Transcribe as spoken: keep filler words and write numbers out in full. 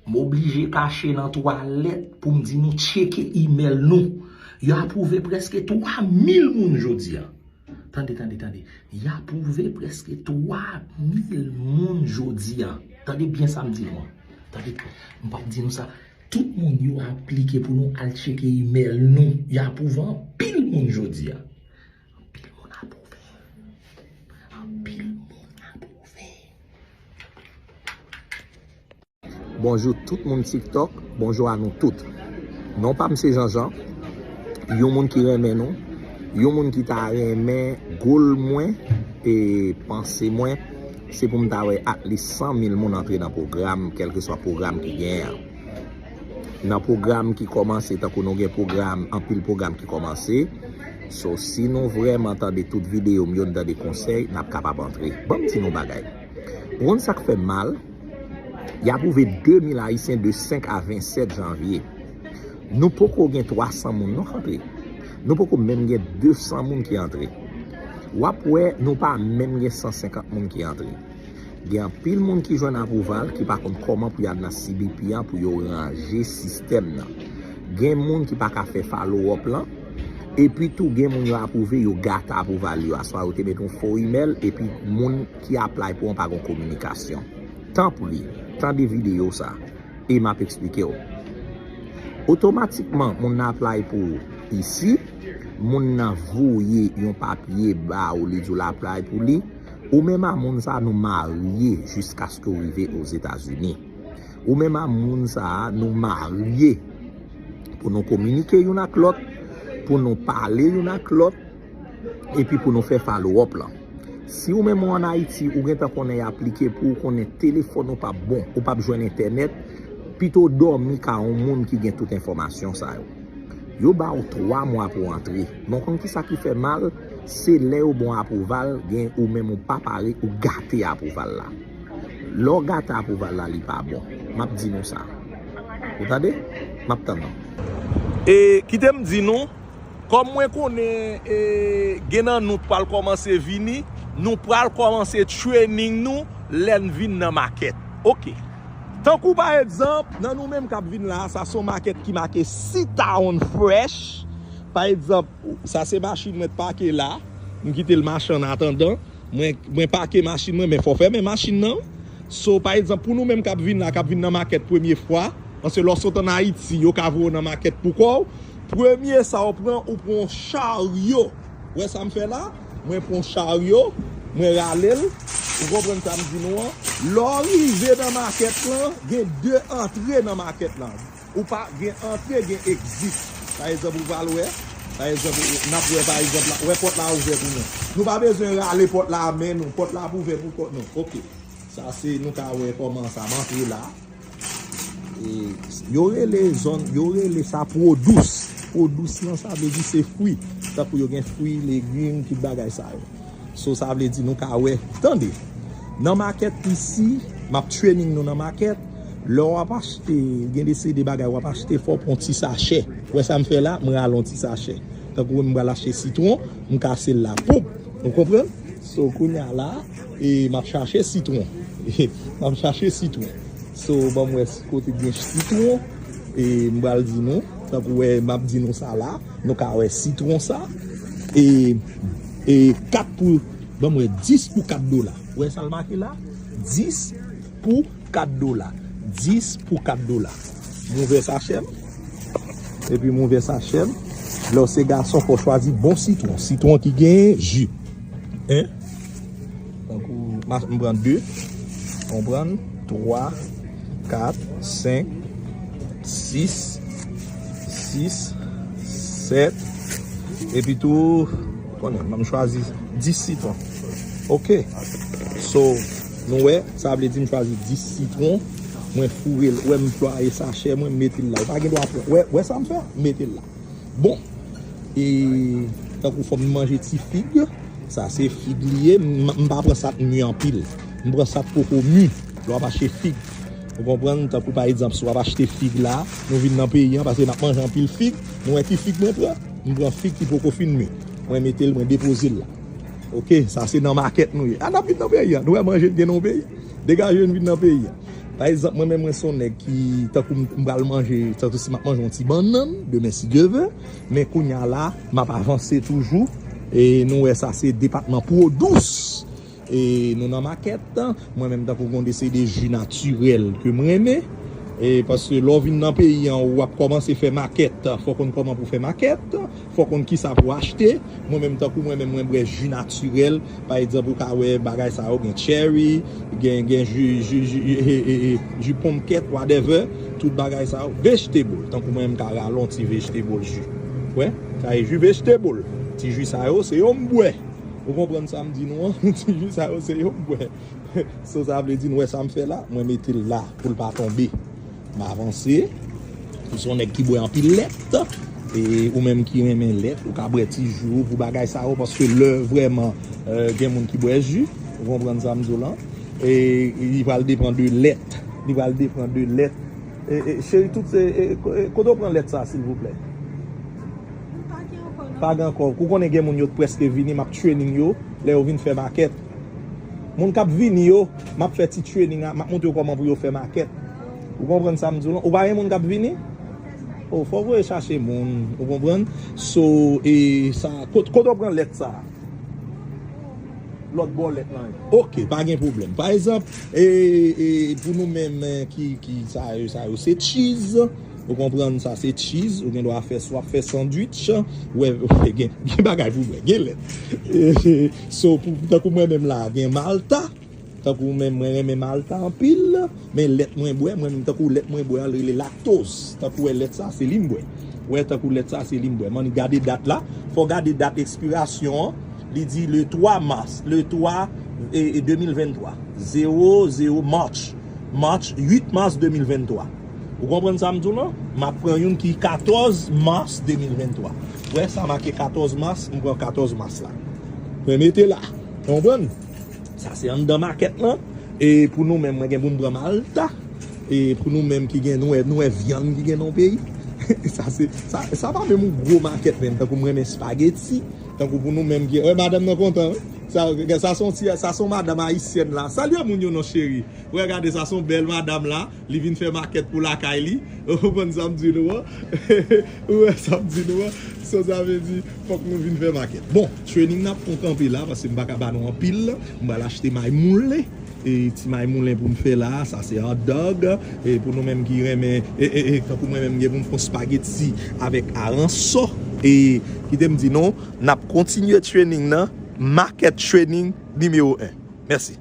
M oblije kache nan twalèt pou m di nou tcheke imèl nou. Yo apwouve prèske twa mil moun jodi a. Tande, tande, tande. Yo apwouve prèske twa mil moun jodi a. Tande byen sa m di nou an. Tande, m p ap di nou sa. Tout moun yo aplike pou nou al tcheke imèl nou. Yo apwouve anpil moun jodi a. Anpil moun apwouve. Anpil moun apwouve. Bonjou tout moun TikTok, bonjou a nou tout. Non pa m se Janjan, yon moun ki renmen nou, yon moun ki ta renmen goal mwen e panse mwen, se pou m ta wè at least san mil moun antre nan pwogram, kèlkeswa pwogram ki genyen an. Nan pwogram ki kòmanse, tankou nou gen pwogram, anpil pwogram ki kòmanse. So, si nou vrèman tande tout videyo m yo, n tande konsèy, n ap kapab antre. Ban m di nou bagay. Ou konn sa k fè m mal? Y apwouve de mil Ayisyen de senk a vennsèt janvye. Nou poko gen twa san moun non k antre. Nou poko menm gen de san moun ki antre. W ap wè nou pa menm gen san senkant moun ki antre. Gen anpil moun ki jwenn apwouval ki pa konn kòman pou y al nan C B P an pou yo ranje sistèm nan. Gen moun ki pa ka fè follow up lan. Epi tou gen moun yo apwouve, yo gate apwouval yo. Aswa yo te mete yon fo imèl epi moun ki apply pou an pa gon kominikasyon. Tanpri, tande videyo sa e m ap eksplike w. Otomatikman, moun nan apply pou isi, moun nan voye yon papye ba ou, li di w l apply pou li, ou menm a moun sa a nou marye jiskaske w rive Ozetazini. Ou menm a moun sa a nou marye pou nou kominike youn ak lòt, pou nou pale youn ak lòt, epi pou nou fè follow up lan. Si ou menm ou ann Ayiti, ou gentan konnen y aplike pou ou konnen telefòn ou p ap bon, ou p ap jwenn entènèt, pito w dòmi ka yon moun ki gen tout enfòmasyon sa yo. Yo ba w twa mwa pou w antre. Men w konn kisa ki fè mal? Se lè yo ba w apwouval, gen ou menm ou pa pare, ou gate apwouval la. Lè w gate apwouval la, li pa bon. M ap di nou sa. Ou tande? M ap tann nou. E kite m di nou, kòm mwen konnen, e, gen nan nou k pral kòmanse vini, nou pral kòmanse training nou lè n vin nan makèt. Oke. Tankou pa egzanp, nan nou menm k ap vin la, sa se yon makèt ki make Sit Down Fresh. Pa egzanp, sa se machin mwen t pake la, m kite l mache an atandan. Mwen, mwen pake machin mwen, men fò w fèmen machin nan. So, pa egzanp, pou nou menm k ap vin la, k ap vin nan makèt premye fwa, paske lè w sot ann Ayiti, yo ka voye w nan makèt pou kò w. Premye sa w pran, ou pran yon charyo. Wè sa m fè la? Mwen pran yon charyo, mwen rale l. Ou konprann sa m di nou an? Lè w rive nan makèt lan, gen de antre nan makèt lan. Ou pa gen antre, gen exit. Pa egzanp, ou pral wè. Pa egzanp, ou- n ap wè, pa egzanp, la, wè pòt la ouvè pou nou. Nou pa bezwen rale pòt la a men nou. Pòt la ap ouvè pou kont nou. Oke. Sa se, nou ka wè kòman sa m antre la. E, yo rele zòn, yo rele sa Pwodous. Pwodous lan, sa vle di se fwi. Tankou yo gen fwi, legim, tout bagay sa yo. So, sa vle di nou ka wè. Tande, nan makèt isi, m ap training nou nan makèt. Lè w ap achte, gen de seri de bagay w ap achte, fò w pran yon ti sachè. Wè sa m fè la, m rale yon ti sachè. Tankou m pral achte sitwon, m kase l la. Poup! Ou konprann? So, kounye a la, e m ap chache sitwon. M ap chache sitwon. So, ban m wè si kote gen sitwon. E m pral di nou, tankou wè m ap di nou sa la, nou ka wè sitwon sa. E, e kat pou, ban m wè, dis pou kat dola. Wè sa l make la? Dis pou kat dola. Dis pou kat dola. M ouvè sachè m. Epi m ouvè sachè m. Lè w se gason, fò w chwazi bon sitwon. Sitwon ki gen ji. Hein? Tankou, m pran de. Ou konprann? Twa, kat, senk, sis, sis, sèt. Epi tou, konnen, m chwazi dis sitwon. Oke. So, nou wè, sa vle di m chwazi dis sitwon. Mwen foure l, wè m plwaye sachè mwen, m mete l la. Ou pa gen dwa pran. Wè, wè sa m fè? M mete l la. Bon. E tankou fò m manje ti fig. Sa se fig li ye. M, m pa pran sa k mi anpil. M pran sa k poko mi. Lè w ap achte fig. Ou konprann? Tankou pa egzanp, si w ap achte fig la, nou vin nan peyi an, paske n ap manje anpil fig. Nou wè ki fig mwen pran? M pran fig ki poko fin mi. Mwen mete l, mwen depoze l la. Oke, sa se nan makèt nou ye. A, n ap vin nan peyi an. Nou wè manje n gen nan yon peyi. Degaje n vin nan peyi an. Pa egzanp, mwen menm, mwen se yon nèg ki, tankou m, m pral manje, tankou si m ap manje yon ti bannann, demen si Dye vle, men kounye a la, m ap avanse toujou, e nou wè sa se depatman Pwodous, e nou nan makèt, mwen menm tankou gen de seri de ji natirèl ke m renmen, e paske lè w vin nan peyi an, w ap kòmanse fè makèt, fò w konn kòman pou fè makèt, fò w konn kisa pou achte. Mwen menm, tankou mwen menm, mwen bwè ji natirèl. Pa egzanp, ou ka wè bagay sa yo, gen cherry, gen, gen ji, ji, ji, e, e, e, ji ponmkèt, whatever, tout bagay sa yo. Vegetable, tankou mwen menm, m ka rale yon ti vegetable ji. Wè, sa e ji vegetable. Ti ji sa yo, se yo m bwè. Ou konprann sa m di nou an? Ti ji sa yo, se yo m bwè. So, sa vle di, nou wè sa m fè la? Mwen mete l la pou l pa tonbe. M avanse. Ou se yon nèg ki bwè anpil lèt. E ou menm ki renmen lèt, ou ka bwè ti ji w pou bagay sa yo, paske lè vrèman, euh, gen moun ki bwè ji, ou konprann sa m di w lan? E li pral depann de lèt. Li pral depann de lèt. E, e, cheri, tout se, e, e, ko-, e, kote w pran lèt sa, silvouplè? Pa gen ankò, non. Pa gen ankò. Ou konnen gen moun yo t prèske vini, m ap training yo, lè yo vin fè makèt. Moun k ap vini yo, m ap fè ti training a, m ap montre yo kòman pou yo fè makèt. Ou konprann sa m di w lan? Ou pa gen moun k ap vini? O, fò w voye chache moun, ou konprann? So, e sa, kot-, kote w pran lèt sa? Lòt bò lèt lan. Ok, pa gen pwoblèm. Pa egzanp, e, e, pou nou menm, e, ki, ki sa yo, sa yo se cheese. Ou konprann, sa se cheese. Ou gen dwa fè, swa fè sandwich. Ou wè, gen, gen bagay pou bwè, gen lèt. E, so, pou, tankou mwen menm la, gen Malta. Tankou mwen, mwen renmen Malta anpil. Men lèt mwen bwè, mwen menm tankou lèt mwen bwè an rele laktoz. Tankou wè lèt sa, se li m bwè. Wè tankou lèt sa, se li m bwè. Mwen gade dat la, fò gade dat ekspirasyon an. Li di le twa mas, le twa, e, e, de mil venntwa. Zewo zewo March. March, uit mas de mil venntwa. Ou konprann sa m di w lan? M ap pran youn ki katòz mas de mil venntwa. Wè, sa make katòz mas, m pran katòz mas la. Mwen mete la. Konprann? Sa se anndan makèt lan. E pou nou menm, mwen gen pou m pran Malta. E pou nou menm ki gen, nou wè, nou wè vyann ki gen nan peyi. Sa se, sa, sa pa menm yon gwo makèt menm. Tankou mwen renmen spaghetti. Tankou pou nou menm ki, wè, madanm nan kontan, wi. Sa, sa se yon ti, sa se yon madanm ayisyèn la. Salye moun yo non, cheri. Wè, gade, sa se yon bèl madanm la. Li vin fè makèt pou lakay li. Ou konprann sa m di nou an? Ou wè sa m di nou an? So, sa vle di, fòk nou vin fè makèt. Bon, training nan ap pran kanpe la, paske m pa ka ba nou anpil. M pral achte may moulen. E ti may moulen pou m fè la, sa se hot dog. E pou nou menm ki renmen, e, e, e, tankou mwen menm, gen pou m fè yon spaghetti avèk aransò. E kite m di nou, n ap kontinye training nan, makèt training nimewo en. Mèsi.